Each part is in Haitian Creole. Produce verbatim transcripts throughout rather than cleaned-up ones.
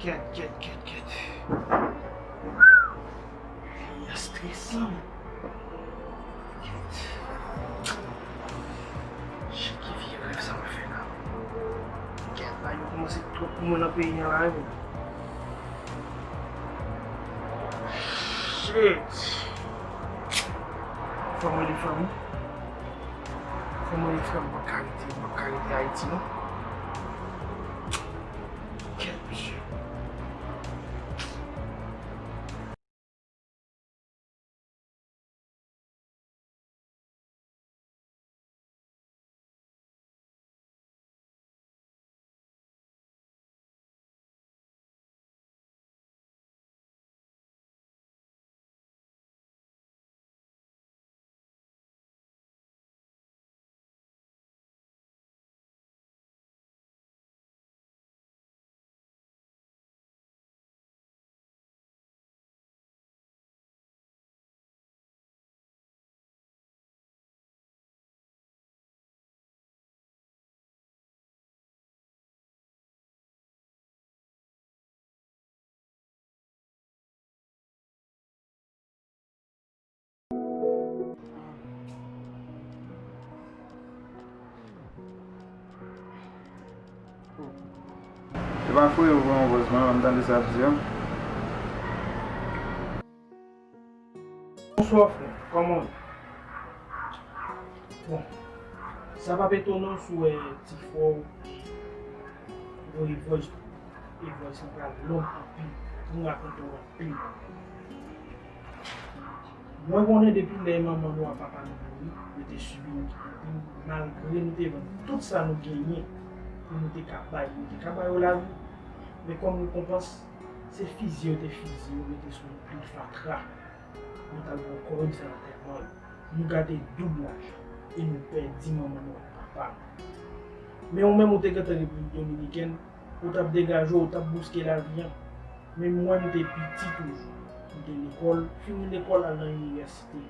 Kèt, kèt, kèt, kèt. Peyi a stresan. Kèt. Shit, ki vye rèv sa mwen fè la. Kèt, bagay yo kòmanse twòp pou mwen nan peyi a la, wi. Shit. Fò mwen li fanmi. Fò mwen li frè m, m p ap ka rete, m p ap ka rete Ayiti, non. Kèt, mesye. Se pa fou yo voye yon vòs mwen, m tande sa ap di a. Bonswa frè, kòman w ye? Bon, sa p ap etone w si w wè ti frè w voye vòs, e vòs lan pral long anpil, pou m rakonte w anpil. Mwen konnen depi lè manman nou ak papa nou mouri, yo te sibi yon kidnapin, malgre nou te vann tout sa nou genyen pou nou te ka bay, nou te ka ba yo lavi, men kòm rekonpans, se fiziye yo te fiziye yo mete sou yon pil fatra. Nou t al pran kò yo, nou t al antèman yo. Nou gate doub lajan e nou pèdi manman nou ak papa nou. Men ou menm ou te gentan Repiblik Dominikèn, ou t ap degaje w, ou t ap bouske lavi an. Men mwen m te piti toujou. M te lekòl, fini lekòl al nan inivèsite.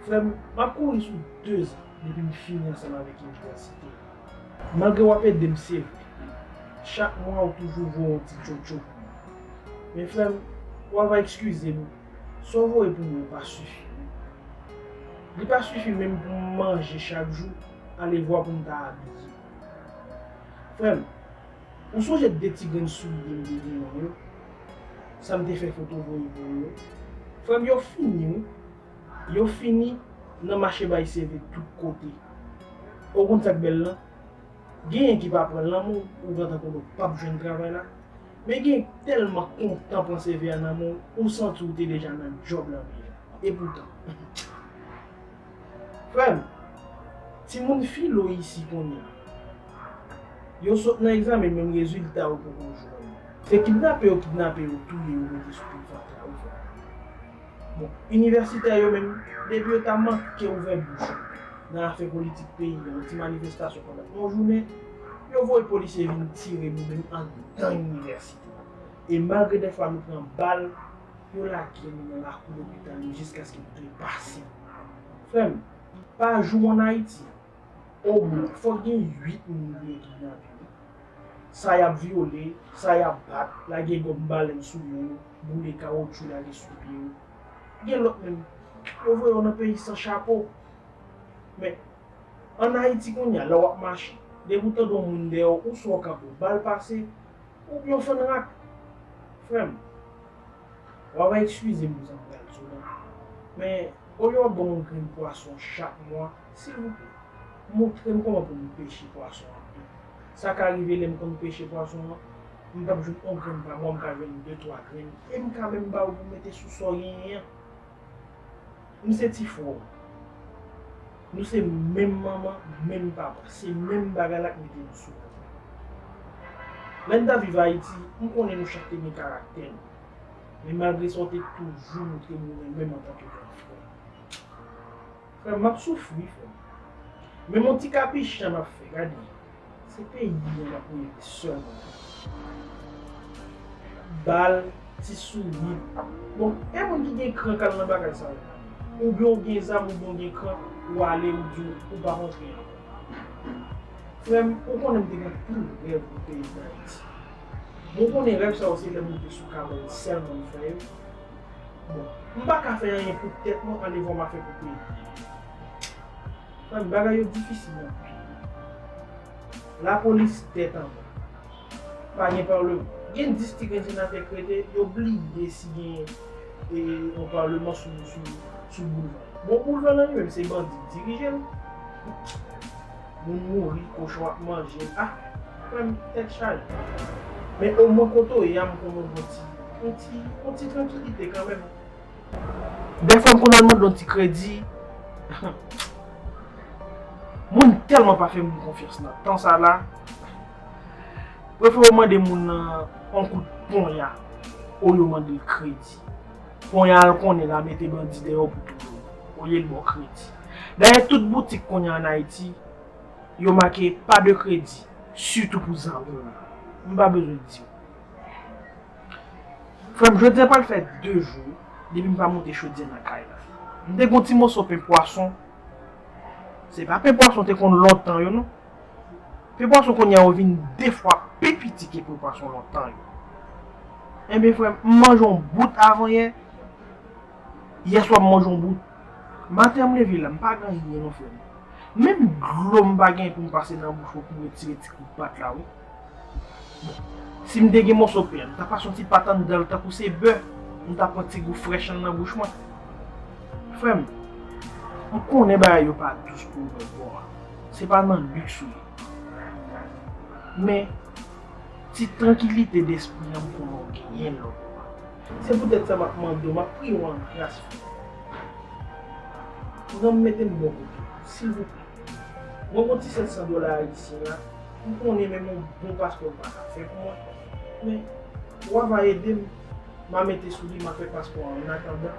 Frè m, m ap kouri sou dezan depi m fini ansanm avèk inivèsite. Malgre w ap ede m, se vre. Chak mwa, ou toujou voye yon ti tchotcho pou mwen. Men, frè m, w a va eskize m, sa w voye pou mwen pa sifi. Li pa sifi menm pou m manje chak jou, alevwa pou m ta abiye. Frè m, ou sonje de ti grenn soulye m te genyen yo? Sa m te fè foto voye pou ou yo? Frè m, yo fini, wi. Yo fini nan mache bay seve tout kote. Ou konn sa k bèl lan? Genyen ki pa pran l nan men w, ou gentan konnen w p ap jwenn travay la. Men gen tèlman kontan pran seve a nan men w, ou santi w te deja nan djòb lan deja. Epoutan, frè m, timoun filo isi kounye a, yo sot nan egzamen, menm rezilta yo poko jwenn. Se kidnape yo kidnape yo, touye yo, mete sou pil fatra, wi, frè m. Bon, inivèsitè yo menm, depi yo ta manke ouvè bouch yo nan afè politik peyi a, yon ti manifestasyon pandan yon jounen, yo voye polisye vin tire nou menm anndan inivèsite a. E malgre dèfwa nou pran bal, yo lage nou nan lakou lopital yo jiskaske nou trepase. Frè m, pa jou ann Ayiti, omwen, fòk gen uit moun pou yo kidnape. Sa y ap vyole, sa y ap bat, lage gòm balèn sou men yo, boule kawotchou lage sou pye yo. Gen lòt menm, yo voye yo nan peyi san chapo. Men, ann Ayiti kounye a, lè w ap mache, depi w tande yon moun dèyè w, ou swa w kanpe, w ba l pase, oubyen w fann rak. Frè m, w a va eskize m pou sa m pral di w la. Men, olye w ap ban m yon grenn pwason chak mwa, silvouplè, montre m kòman pou m peche pwason an byen. Sa ka rive lè m konn peche pwason an, m p ap jwenn yon grenn pa mwa, m ka jwenn de, twa grenn, e m ka menm ba ou pou mete sou sa w genyen an. M se ti frè w. Nou se menm manman, menm papa. Se menm bagay la k mete nou sou latè. Lè n ta viv Ayiti, m konnen nou chak te gen karaktè nou. Men malgre sa, w te toujou montre m ou renmen m antanke gran frè. Frè m, m ap soufri, frè m. Men m yon ti kapichan m ap fè, gade. Se peyi an m ap rele sèlman. Bal, ti sourit. Bon, e moun ki gen kran k al nan bagay sa yo? Oubyen w gen zam, oubyen w gen kran, ou ale, ou di w pa rantre ankò. Frè m, ou konnen m te gen anpil rèv pou peyi Dayiti. Mwen konnen rèv sa yo se lè m moute sou kamèl sèlman m fè yo. Bon, m pa ka fè anyen pou tèt mwen, anlè fò m a fè pou peyi. Frè m, bagay yo difisil anpil. Lapolis tèt anba. Pa gen palman. Gen dis ti grenn senatè k rete, yo bliye si gen e, yon palman sou, sou, sou boulva. Bon, boulva lan li menm se bandi k dirije l. Moun mouri, kochon ap manje l. Ah, frè m, tèt chaje. Men omwen kote w ye a, m konnen w gen yon ti, yon ti, yon ti trankilite kanmenm. Dèfwa m konn al mande yon ti kredi. Moun tèlman pa fè moun konfyans nan tan sa la. Prefere w mande moun nan yon kout ponya olye w mande l kredi. Ponya a l konnen l a mete bandi dèyè w pou touye w, olye l ba w kredi. Dayè tout boutik kounye a ann Ayiti, yo make pa de kredi, sitou pou zam. M pa bezwen di w. Frè m, jodi a pral fè de jou depi m pa moute chodyè nan kay la. M te gen yon ti moso pen pwason. Se pa pen pwason te konn lontan yo non. Pen pwason kounye a yo vin de fwa pi piti ke pen pwason lontan yo. Enben frè m, m manje yon bout avanyè. Yèswa m manje yon bout. Maten an m leve la, m pa gen anyen non frè m. Menm dlo m pa gen pou m pase nan bouch mwen pou m retire ti kout pat la wi. Bon, si m te gen moso pen, m ta pase yon ti pat anndan l tankou se bè, m ta pran ti gou frèch lan nan bouch mwen. Frè m, m konnen bagay yo pa dous pou ou menm bò a. Se pa nan liks ou ye. Men, ti trankilite despri an m konnen w genyen lòt bò a. Se poutèt sa m ap mande w, m ap priye w an gras frè m. Pran m mete m bò kote w, silvouplè. Mwen gon ti sèt san dola ayisyen la, m konnen menm yon bon paspò m pa ka fè pou mwen. Men, w a va ede m, m a mete sou li, m a fè paspò a annatandan,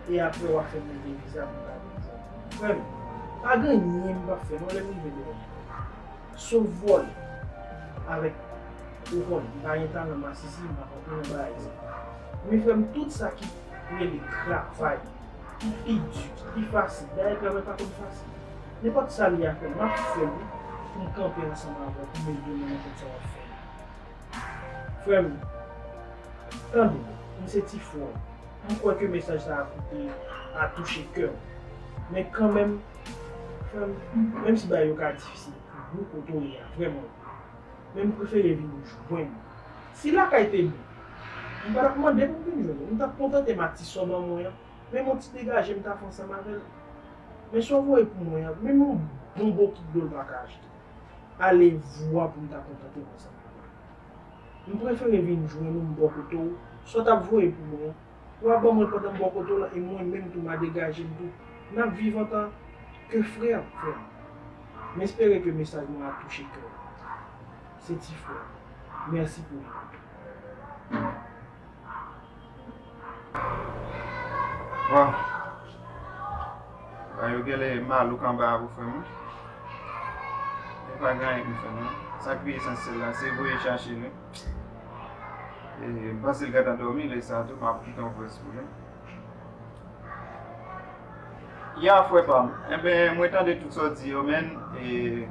e apre w a fè m mete viza pou m ka vin jwenn ou. Frè m, pa gen anyen m p ap fè non lè m rive devan ou. Sof vòlè. Avèk, ou konnen, m pa gen talan masisi, m pa konprann bagay sa. Men frè m, tout sa ki rele travay, ki pi di, ki pi fasil, dayè travay pa konn fasil. Nenpòt sa l ye a frè m, m ap fè l wi, pou m kanpe ansanm avè w, pou m ede w nan nenpòt sa w ap fè. Frè m, tande, m se ti frè w. M kwè ke mesaj sa a koute, a touche kè w. Men kanmenm, frè m, menm si bagay yo ka difisil pou ou kote w ye a, vrèman, men m prefere vin jwenn ou. Si lakay te bon, m pa t ap mande pou m vin jwenn ou. M t ap kontante m ak ti sòm an mwen an. Menm yon ti degaje m ta fè ansanm avè l. Men sa w voye pou mwen an, menm yon bon bokit dlo l pa ka achte. Ale vwa pou m ta kontante m ansanm avè l. M prefere vin jwenn ou, m bò kote w. Sa w t ap voye pou mwen an, w a ban mwen l pandan m bò kote w la, e mwen menm tou m a degaje m tou. N ap viv antan ke frè, frè m. M espere ke mesaj mwen a touche kè w. Se ti frè. Mèsi pou ekout ou. Waw. Bagay yo genlè malouk anba a pou frè m wi. Li pa gen anyen pou fè non. Sa ki pi esansyèl la, se voye chache l wi. E, m panse l gentan dòmi lè sa a tou, m ap kite yon vòys pou li. Ya, frè pa m. Enben, mwen tande tout sa w di yo, men, e,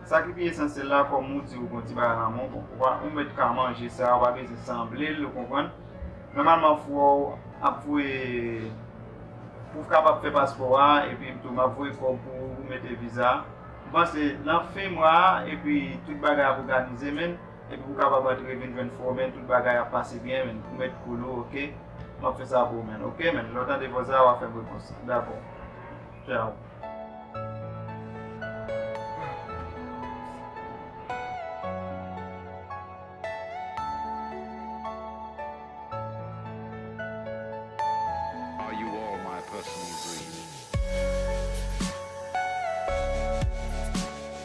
sa ki pi esansyèl la, kòm ou di ou gon ti bagay nan men w, bon, ou pa, ou mèt ka manje sa, ou pa bezwen sanble l, ou konprann? Nòmalman, frè w ap voye, pou w kapab fè paspò a, epi tou m ap voye kòb pou ou mete viza. M panse, nan fen mwa a, epi tout bagay ap òganize, men, epi pou w kapab antre vin jwenn frè w, men, tout bagay ap pase byen, men, ou mèt cool ou, oke? M ap fè sa pou ou, men, oke, men, lè w tande vòs la, w a fè m repons la. Dakò. Tchao.